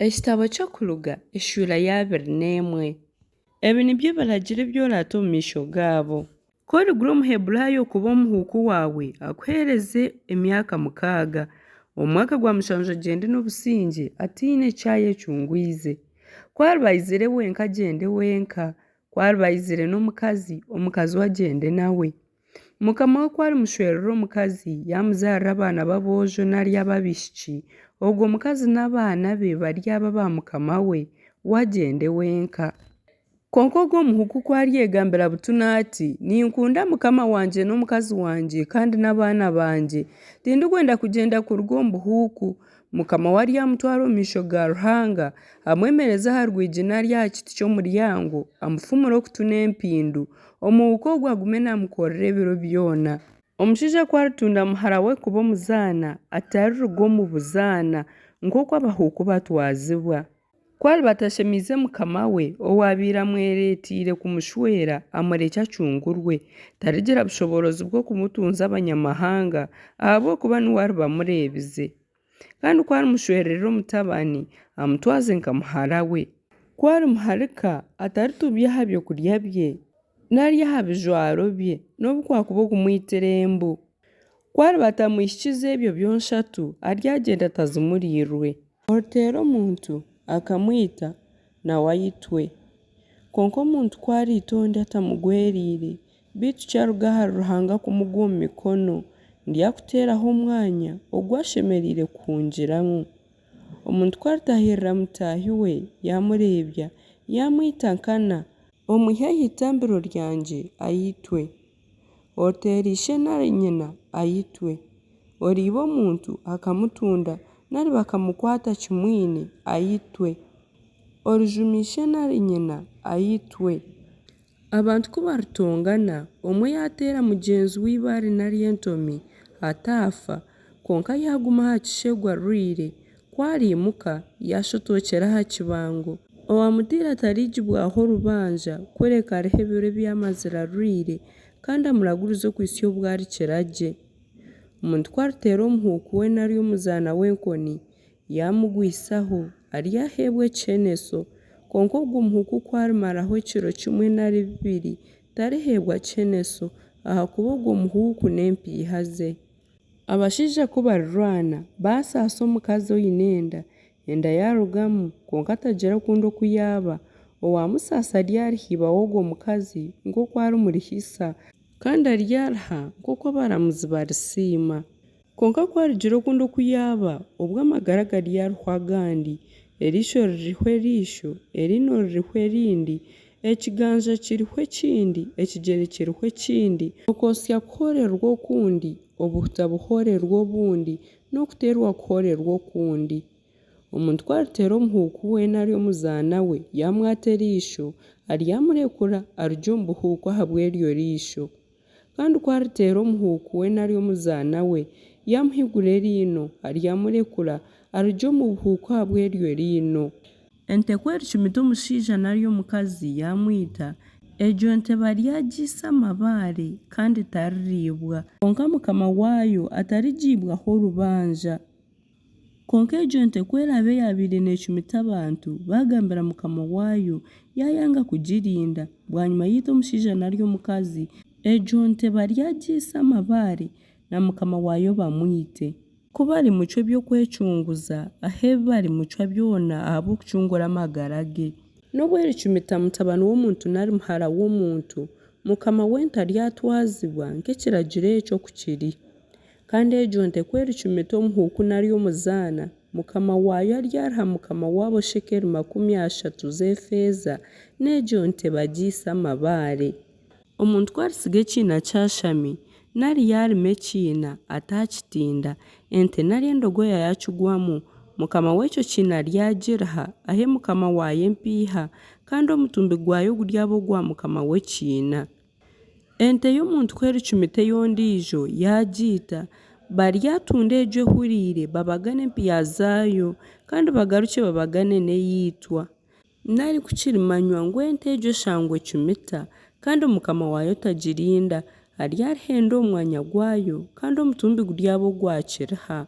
Ekitabo ky'Okuruga eshuura y'abiri n'emwe. Ebi nibyo biragiro ebi oraate omu maisho gaabo. Ku origura Omuheburaayo kuba omuhuuku waawe, akuheereze emyaka mukaaga. Omu mwaka gwa mushanju agyende n'obusingye ataine ki ayecungwize. Ku ariba aizire wenka agyende wenka, ku ariba aizire n'omukazi, omukazi we agyende nawe. Mukama we ku arimushwerera omukazi, yaamuzaarira abaana b'aboojo nari ab'abaishiki, ogwo mukazi n'abaana be baryaba aba mukama we, we agyende wenka. Kwonka ogwo muhuuku ku aryegambira butunu ati, Ninkunda mukama wangye n'omukazi wangye kandi n'abaana bangye, tindikwenda kugyenda kuruga omu buhuuku, mukama we aryamutwara omu maisho ga Ruhanga, amwemereze aha rwigi nari aha kiti ky'omuryango, amufumure okutu n'empindu, omuhuuku ogwo agume naamukorera ebiro byona. Omushaija ku aritunda muhara we kuba omuzaana, atariruga omu buzaana, nk'oku abahuuku batwazibwa. Ku ariba atashemeize mukama we, owaabaire amwereeteire kumushwera, amurekye acungurwe. Tarigira bushoboorozi bw'okumutunza abanyamahanga, ahabw'okuba niwe ariba amureebize. Kandi ku arimushwererera omutabani, amutwaze nka muhara we. Ku arimuharika, atarituubya aha byokurya bye, nari aha bijwaro bye, nobu kwakuba okumwitira embu. Ku ariba atamuhikize ebyo byonshatu, aryagyenda atazimuriirwe. Oriteera omuntu, akamwita, nawe aitwe. Kwonka omuntu ku ariita ondi atamugwereire, beitu kyaruga ahari Ruhanga kumugwa omu mikono, ndyakuteeraho omwanya ogu ashemereire kuhungiramu. Omuntu ku aritaahirira mutaahi we, yaamureebya, yaamwita nkana, omwihe aha itambiro ryangye, aitwe. Oriteera ishe nari nyina, aitwe. Oriiba omuntu akamutunda, nari bakamukwata akimwine, aitwe. Orijuma ishe nari nyina, aitwe. Abantu ku baritongana, omwe yaateera mugyenzi we eibaare nari entomi, ataafa, kwonka yaaguma aha kishegu arwaire, ku ariimuka, yaashotookyera aha kibango, owaamuteire atariihibwaho orubanja, kureka arihe ebiro ebi amazire arwaire, kandi amuragurize okuhitsya obu arikira gye. Omuntu ku ariteera omuhuuku we nari omuzaana we enkoni, yaamugwisaho, aryaheebwa ekiheneso. Kwonka ogwo muhuuku ku arimaraho ekiro kimwe nari bibiri, tariheebwa kiheneso, ahakuba ogwo muhuuku n'empiiha ze. Abashaija ku barirwana, baasaasa omukazi oine enda, enda yaarugamu, kwonka atagira kundi oku yaaba, owaamusaasa aryariha iba w'ogwo mukazi nk'oku arimurihisa, kandi aryariha nk'oku abaramuzi barisiima. Kwonka ku arigira okundi oku yaaba, obwo amagara garyarihwa agandi, eriisho ririhwe eriisho, eriino ririhwe erindi, ekiganja kirihwe ekindi, ekigyere kirihwe ekindi, okwosya kuhoorerwe okundi, obuhuta buhoorerwe obundi, n'okuteerwa kuhoorerwe okundi. Omuntu ku ariteera omuhuuku we nari omuzaana we, yaamwata eriisho, aryamurekura arugye omu buhuuku ahabw'eryo riisho. Kandi ku ariteera omuhuuku we nari omuzaana we, yaamuhigura eriino, aryamurekura arugye omu buhuuku ahabw'eryo riino. Ente ku ericumita omushaija nari omukazi, yaamwita, egyo nte baryagiitsa amabaare, kandi teririibwa. Kwonka mukama waayo atarigiibwaho orubanja. Kwonka egyo nte ku eraabe yaabaire neecumita abantu, baagambira mukama waayo, yaayanga kugirinda, bwanyima yaita omushaija nari omukazi, egyo nte baryagiitsa amabaare, na mukama waayo bamwite. Ku barimucwa eby'okwecunguza, ahe ebi barimucwa byona ahabw'okucungura amagara ge. Nobu ericumita mutabani w'omuntu nari muhara w'omuntu, mukama w'ente aryatwazibwa nk'ekiragiro ekyo oku kiri. Kandi egyo nte ku ericumita omuhuuku nari omuzaana, mukama waayo aryariha mukama waabo shekeli 30 z'efeeza, n'egyo nte bagiitse amabaare. Omuntu ku aritsiga ekiina kyashami, nari yaarima ekiina, ataakitinda, ente nari endogoya yaakigwamu, mukama w'ekyo kiina aryagiriha, ahe mukama waayo empiiha, kandi omutumbi gwayo guryaba ogwa mukama w'ekiina. Ente y'omuntu ku ericumita ey'ondiijo, yaagiita, baryatunda egyo ehuriire, babagane empiiha zaayo, kandi bagarukye babagane n'eyaitwa. Nari ku kirimanywa ngu ente egyo eshangwa ecumita, kandi mukama waayo tagirinda, aryariha endi omu mwanya gwayo, kandi omutumbi guryaba ogwa kiriha.